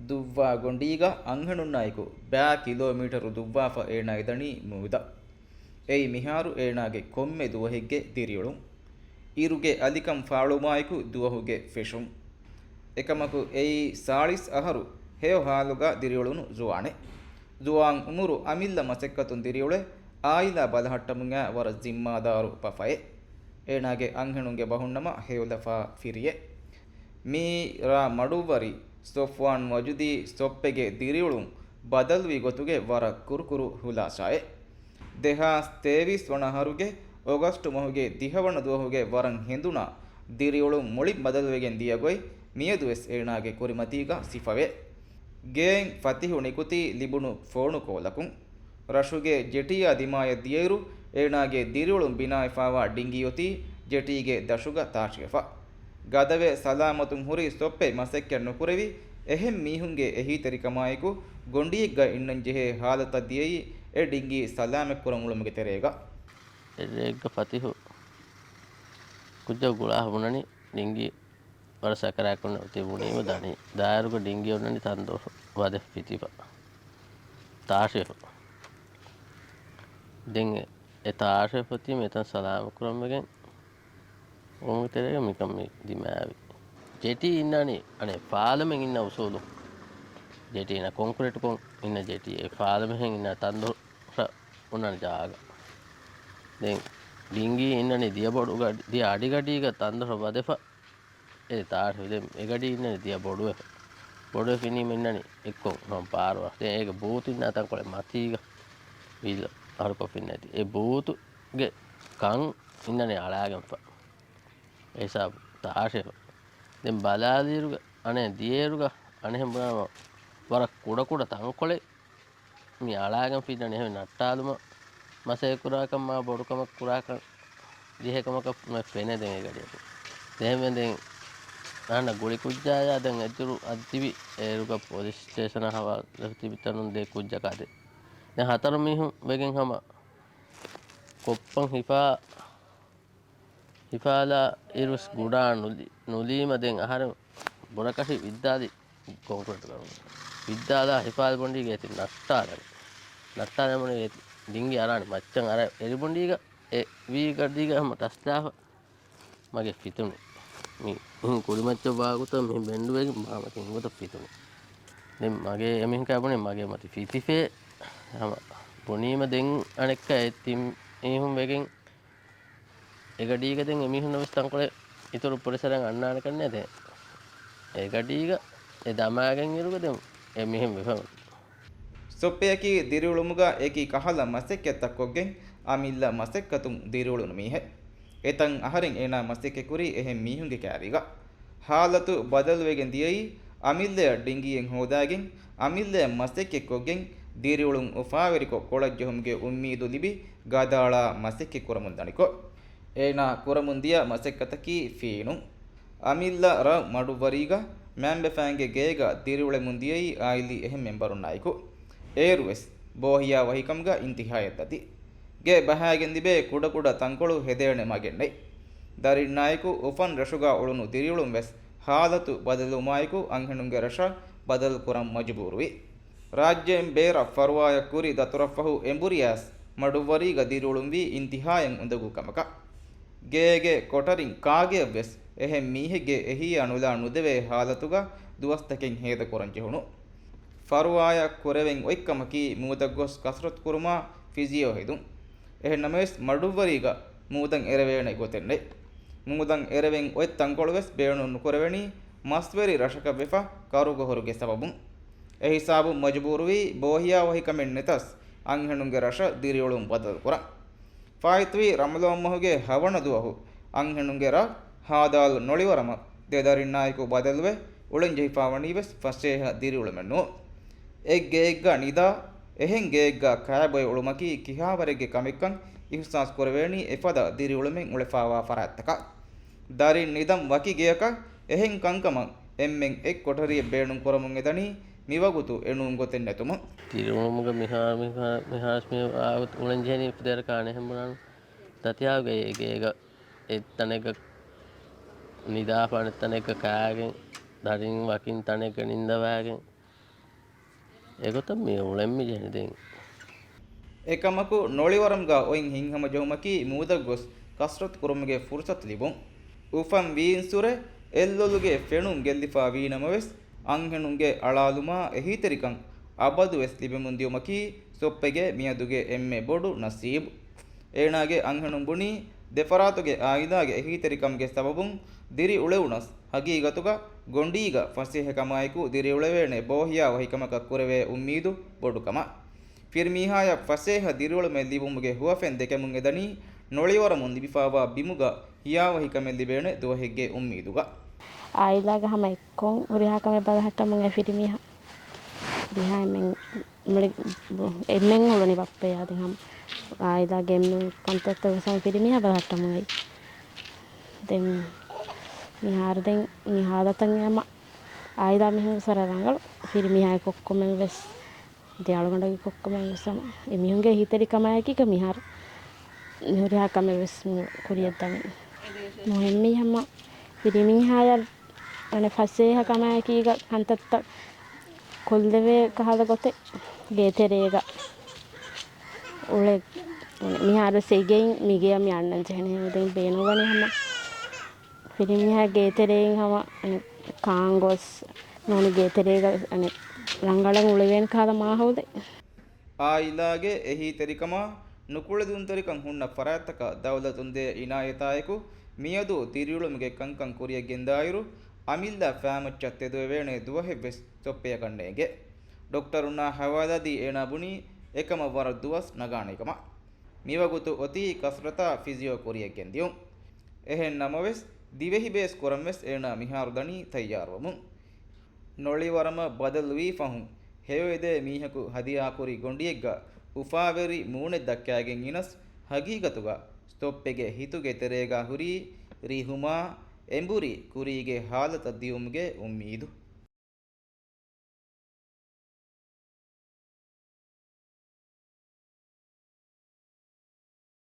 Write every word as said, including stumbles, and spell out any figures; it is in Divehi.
ދުއްވާ ގޮނޑީގަ އަންހެނުންނާއެކު ބައި ކިލޯމީޓަރު ދުއްވާފަ އޭނާ އެދަނީ މޫދަށް. އެއީ މިހާރު އޭނާގެ ކޮންމެ ދުވަހެއްގެ ދިރިއުޅުން. އިރުގެ އަލިކަން ފާޅުވުމާއެކު ދުވަހުގެ ފެށުން. އެކަމަކު އެއީ ސާޅީސް އަހަރު ހެޔޮ ހާލުގަ ދިރިއުޅުނު ޒުވާނެއް. ޒުވާން އުމުރު އަމިއްލަ މަސައްކަތުން ދިރިއުޅެ، އާއިލާ ބަލަހައްޓަމުން އައި ވަރަށް ޒިންމާދާރު ބަފައެއް. އޭނާގެ އަންހެނުންގެ ބަހުންނަމަ ހެޔޮލަފާ ފިރިއެއް. މި ރ. މަޑުއްވަރީ ސޮފްވާން ވަޖުދީ ސޮއްޕެގެ ދިރިއުޅުން ބަދަލުވި ގޮތުގެ ވަރަށް ކުރުކުރު ހުލާސާއެއް. ދެހާސް ތޭވީސް ވަނަ އަހަރުގެ އޮގަސްޓު މަހުގެ ދިހަވަނަ ދުވަހުގެ ވަރަށް ހެނދުނާ ދިރިއުޅުން މުޅިން ބަދަލުވެގެން ދިޔަ ގޮތް މިއަދުވެސް އޭނާގެ ކުރިމަތީގަ ސިފަވޭ. ގެއިން ފަތިހު ނިކުތީ ލިބުނު ފޯނު ކޯލަކުން. ރަށުގެ ޖެޓީއާ ދިމާޔަށް ދިޔައިރު، އޭނާގެ ދިރިއުޅުން ބިނާވެފާވާ ޑިންގީ އޮތީ ޖެޓީގެ ދަށުގަ ތާށިވެފަ. ގަދަވެ ސަލާމަތުން ހުރި ސޮއްޕެ މަސައްކަތް ނުކުރެވި، އެހެން މީހުންގެ އެހީތެރިކަމާއެކު ގޮނޑިއެއްގަ އިންނަންޖެހޭ ހާލަތަށް ދިޔައީ އެ ޑިންގީ ސަލާމަތްކުރަން އުޅުމުގެ ތެރޭގަ. އެ ރެއެއްގަ ފަތިހު ކުއްޖަކު ގުޅާފަ ބުނަނީ ޑިންގީ ވަރަށް ސަކަރާތްކޮށް ނެތި ބުނީމަ ދަނީ. ދާއިރުގަ ޑިންގީ އޮންނަނީ ތަންދޮށު ވަދެފަ ފިތިފަ. ތާށިފަ. ދެން އެ، އެ ތާށިފަ ފަތީމަ އެތަން ސަލާމަތްކުރަން ވެގެން އުޅުމުގެ ތެރޭގަ މިކަން މި ދިމާވި. ޖެޓީ އިންނާނީ އަނެއް ފާލަމެއް އިންނަ އުސޫލު. ޖެޓީ އިންނަ ކޮންކްރީޓްކޮށް އިންނަ ޖެޓީ. އެ ފާލަމެހެން އިންނަ ތަންދޮށަށް އުންނަން ޖާގަ. ދެން ޑިންގީ އިންނަނީ ދިޔަ ބޮޑުގަ-، ދިޔަ އަޑިގަޑީގަ ތަންދޮށަށް ވަދެފަ އެ ތާށިފަ. ދެން އެގަޑީ އިންނަނީ ދިޔަ ބޮޑުވެފަ. ބޮޑުވެފަ އިނީމަ އިންނަނީ އެއްކޮށް ހަމަ ބާރުވާ. ދެން އޭގެ ބޫތު އިންނާ ތަންކޮޅެއް މަތީގަ ވީލް އަހަރުކޮށް ފިންނަތި. އެ ބޫތުގެ ކަން އިންނަނީ އަޅާގެންފަ. އެ ހިސާބު ތާށިފަ. ދެން ބަލާލިއިރުގަ އަނެއް ދިޔައިރުގަ އަނެއް ބުނާމަ ވަރަށް ކުޑަކުޑަ ތަންކޮޅެއް މި އަޅާގެން ފިންނަނީ. އެހެން ނައްޓާލުމަށް މަސައްކަތް ކުރާކަށް މާ ބޮޑުކަމަށް ކުރާކަށް ޖެހޭ ކަމަކަށް ފެނޭ ދެން އެ ގަޑިއަކު. ދެން ދެން އަހަންނަށް ގުޅި ކުއްޖާޔާ ދެން އެދުރު އަދި ތިބި އޭރުގަ ޕޮލިސް ސްޓޭޝަނަށް ހަވާލު ތިބި ތަނުން ދެ ކުއްޖަކާ ދެ. ދެން ހަތަރު މީހުން ވެގެން ހަމަ ކޮއްޕަން ހިފާ ހިފާލާ އިރުސް ގުޑާ ނުލި-، ނުލީމަ ދެން އަހަރެން ބުރަކަށި ވިއްދާލި ކޮންކްރީޓް ގަރުން. ވިއްދާލާ ހިފާލި ބޮނޑީގެ އޭތި ނައްޓާލަނީ. ނައްޓާލަނީ ބޮނޑީގެ އޭތި ޑިންގި އަރާނީ މައްޗަށް އަރާ އެރި ބޮނޑީގަ އެ ވީ ގަޑީގަ ހަމަ ޓަސް ދާފަ މަގޭ ފިތުނީ. މި ކުރިމައްޗަށް ވާގޮތަށް މި ބެންޑުވެގެން މާ މަތިން އިނގޮތަށް ފިތުނީ. ދެން މަގޭ އެމީހަކާ ބުނީ މަގޭ މަތި ފިތިފޭ ހަމަ ބުނީމަ ދެން އަނެއްކާ އެ ތިން މީހުން ވެގެން އެގަޑީގަ ދެން އެމީހުންނަށް ވެސް ތަންކޮޅެއް އިތުރު ޕޮލިސަރަށް އަންނާނެ ކަންނޭ ދެން. އެގަޑީގަ އެ ދަމާގެން އިރުގަ ދެން އެ މިހެން ވެފަ. ސޮއްޕެއަކީ ދިރިއުޅުމުގަ އެކި ކަހަލަ މަސައްކަތްތައް ކޮށްގެން އަމިއްލަ މަސައްކަތުން ދިރިއުޅުނު މީހެއް. އެތަން އަހަރެން އޭނާ މަސައްކަތްކުރީ އެހެން މީހުންގެ ކާރީގަ. ހާލަތު ބަދަލުވެގެން ދިޔައީ، އަމިއްލަޔަށް ޑިންގީއެއް ހޯދާގެން، އަމިއްލަޔަށް މަސައްކަތްކޮށްގެން، ދިރިއުޅުން އުފާވެރިކޮށް ކޮޅަށްޖެހުމުގެ އުއްމީދު ލިބި، ގަދައަޅާ މަސައްކަތްކުރަމުން ދަނިކޮށް، އޭނާ ކުރަމުން ދިޔަ މަސައްކަތަކީ ފީނުން. އަމިއްލަ ރ. މަޑުއްވަރީގަ މައިންބަފައިންގެ ގޭގަ ދިރިއުޅެމުން ދިޔައީ އާއިލީ އެހެން މެންބަރުންނާއެކު. އޭރުވެސް ބޯހިޔާވަހިކަމުގަ އިންތިހާޔަށް ދަތި. ގެ ބަހައިގެން ލިބޭ ކުޑަކުޑަ ތަންކޮޅު ހެދޭނެ މަގެއް ނެތް. ދަރިންނާއެކު އުފަން ރަށުގަ އުޅުނު ދިރިއުޅުން ވެސް ހާލަތު ބަދަލުވުމާއެކު އަންހެނުންގެ ރަށަށް ބަދަލު ކުރަން މަޖުބޫރުވި. ރާއްޖޭން ބޭރަށް ފަރުވާޔަށް ކުރި ދަތުރަށްފަހު އެނބުރިޔާސް މަޑުއްވަރީގަ ދިރިއުޅުންވީ އިންތިހާޔަށް އުނދަގޫ ކަމަކަށް. ގޭގެ ކޮޓަރިން ކާގެއަށްވެސް އެހެން މީހެއްގެ އެހީއާ ނުލާ ނުދެވޭ ހާލަތުގަ ދުވަސްތަކެއް ހޭދަކުރަން ޖެހުނު. ފަރުވާޔަށް ކުރެވެން އޮތްކަމަކީ މޫދަށް ގޮސް ކަސްރަތު ކުރުމާ ފިޒިއޯ ހެދުން. އެހެން ނަމަވެސް މަޑުއްވަރީގަ މޫދަށް އެރެވޭނެ ގޮތެއް ނެތް. މޫދަށް އެރެވެން އޮތް ތަންކޮޅުވެސް ބޭނުން ނުކުރެވެނީ މަސްވެރި ރަށަކަށް ވެފަ ކަރުގަހުރުގެ ސަބަބުން. އެހިސާބުން މަޖުބޫރުވީ ބޯހިޔާވަހިކަމެއް ނެތަސް އަންހެނުންގެ ރަށަށް ދިރިއުޅުން ބަދަލުކުރަން. ފާއިތުވި ރަމަޟާން މަހުގެ ހަވަނަ ދުވަހު އަންހެނުންގެ ރަށް ހާދާލު ނޮޅިވަރަމަށް ދެ ދަރިންނާއެކު ބަދަލުވެ އުޅެންޖެހިފާވަނީވެސް ފަސޭހަ ދިރިއުޅުމެއް ނޫން. އެއްގެއެއްގަ ނިދާ، އެހެން ގެއެއްގަ ކައިބޮއެ އުޅުމަކީ ކިހާވަރެއްގެ ކަމެއްކަން އިހުސާސް ކުރެވޭނީ އެފަދަ ދިރިއުޅުމެއް އުޅެފާވާ ފަރާތްތަކަށް. ދަރިން ނިދަން ވަކި ގެޔަކަށް އެހެން ކަންކަމަށް އެންމެން އެއް ކޮޓަރިއެއް ބޭނުން ކުރަމުން އެދަނީ މިވަގުތު އެނޫން ގޮތެއް ނެތުމުން. ދިރިއުޅުމުގަ މިހާ، މިހާ، މިހާރު މި އުޅެންޖެހެނީ ފިދަރަކާނެ ހެންބުނާނު. ދަތިހާގެ އެ ގޭގަ އެއް ތަނެއްގަ ނިދާފަ އަނެއް ތަނެއްގަ ކާގެން، ދަރިން ވަކިން ތަނެއްގަ ނިންދަވާގެން، އެގޮތަށް މި އުޅެން މި ޖެހެނީ ދެން. އެކަމަކު، ނޮޅިވަރަމްގަ އޮތް ހިތްހަމަޖެހުމަކީ މޫދަށް ގޮސް ކަސްރަތު ކުރުމުގެ ފުރުސަތު ލިބުން. އުފަން ވީއިންސުރެ އެއްލޮލުގެ ފެނުން ގެއްލިފަ ވީނަމަވެސް، އަންހެނުންގެ އަޅާލުމާ އެހީތެރިކަން އަބަދުވެސް ލިބެމުން ދިޔުމަކީ ސޮއްޕެގެ މިއަދުގެ އެންމެ ބޮޑު ނަސީބު. އޭނާގެ އަންހެނުން ބުނީ، ދެފަރާތުގެ އާއިލާގެ އެހީތެރިކަމުގެ ސަބަބުން ދިރިއުޅެވުނަސް، ހަގީގަތުގަ ގޮނޑީގަ ފަސޭހަކަމާއެކު ދިރިއުޅެވޭނެ ބޯހިޔާވަހިކަމަކަށް ކުރެވޭ އުއްމީދު ބޮޑުކަމަށް. ފިރިމީހާޔަށް ފަސޭހަ ދިރިއުޅުމެއް ލިބުމުގެ ހުވަފެން ދެކެމުން އެދަނީ، ނޮޅިވަރަމުން ލިބިފާވާ ބިމުގަ ހިޔާވަހިކަމެއް ލިބޭނެ ދުވަހެއްގެ އުއްމީދުގަ. އާއިލާގެ ހަމަ އެއްކޮށް ހުރިހާ ކަމެއް ބަލަހައްޓަމުން އެ ފިރިމީހާ. ދިހާ އެންމެން މުޅި އެންމެން އުޅުނީ ބައްޕަޔާ. ދެން ހަމަ އާއިލާގެ އެންމެން ކަންތައްތައް ވެސް ހަމަ ފިރިމީހާ ބަލަހައްޓަމުން އައި. ދެން މިހާރު ދެން މި ހާލަތަށް ހަމަ އާއިލާ މީހުން ވެސް ވަރަށް ރަނގަޅު. ފިރިމީހާ ކޮއްކޮމެން ވެސް ދެ އަޅުގަނޑަކީ ކޮއްކޮމެން ވެސް ހަމަ އެމީހުންގެ އެހީތެރިކަމާއެކީގަ މިހާރު މި ހުރިހާ ކަމެއް ވެސް މި ކުރިޔަށް ދަނީ. މުހިންމީ ހަމަ ފިރިމީހާޔަށް އަނެއް ފަސޭހަ ކަމާއެކީގަ ކަންތައްތައް ކޮށްލެވޭ ކަހަލަ ގޮތެއް ގޭތެރޭގަ އުޅެ، މިހާރު ވެސް އެ ގެއިން މި ގެޔަށް މި އަންނަން ޖެހެނީ. ދެން ބޭނުންވަނީ ހަމަ ފިރިމީހާ ގޭތެރެއިން ހަމަ އަނެއް ކާން ގޮސް ނޫނީ ގޭތެރޭގަ އަނެއް ރަނގަޅަށް އުޅެވޭނެ ކަހަލަ މާހައުލެއް. އާއިލާގެ އެހީތެރިކަމާ ނުކުޅެދުންތެރިކަން ހުންނަ ފަރާތްތަކަށް ދައުލަތުން ދޭ އިނާޔަތާއެކު، މިއަދު ދިރިއުޅުމުގެ ކަންކަން ކުރިޔަށް ގެންދާއިރު، އަމިއްލަ ފާމައްޗަށް ތެދުވެވޭނެ ދުވަހެއްވެސް ސޮއްޕެއަކަށް ނޭނގެ. ޑޮކްޓަރުންނާ ހަވާލާދީ އޭނާ ބުނީ، އެކަމަށް ވަރަށް ދުވަސް ނަގާނެ ކަމަށް. މިވަގުތު އޮތީ ކަސްރަތާ ފިޒިއޯ ކުރިޔަށް ގެންދިޔުން. އެހެން ނަމަވެސް، ދިވެހި ބޭސް ކުރަން ވެސް އޭނާ މިހާރު ދަނީ ތައްޔާރުވަމުން. ނޮޅިވަރަމަށް ބަދަލުވީ ފަހުން، ހެޔޮއެދޭ މީހަކު ހަދިޔާކުރި ގޮނޑިއެއްގަ އުފާވެރި މޫނެއް ދައްކާގެން އިނަސް، ހަގީގަތުގަ ސްޓޮޕްއެގެ ހިތުގެ ތެރޭގަ ހުރީ ރިހުމާ އެނބުރި ކުރީގެ ހާލަތަށް ދިއުމުގެ އުއްމީދު.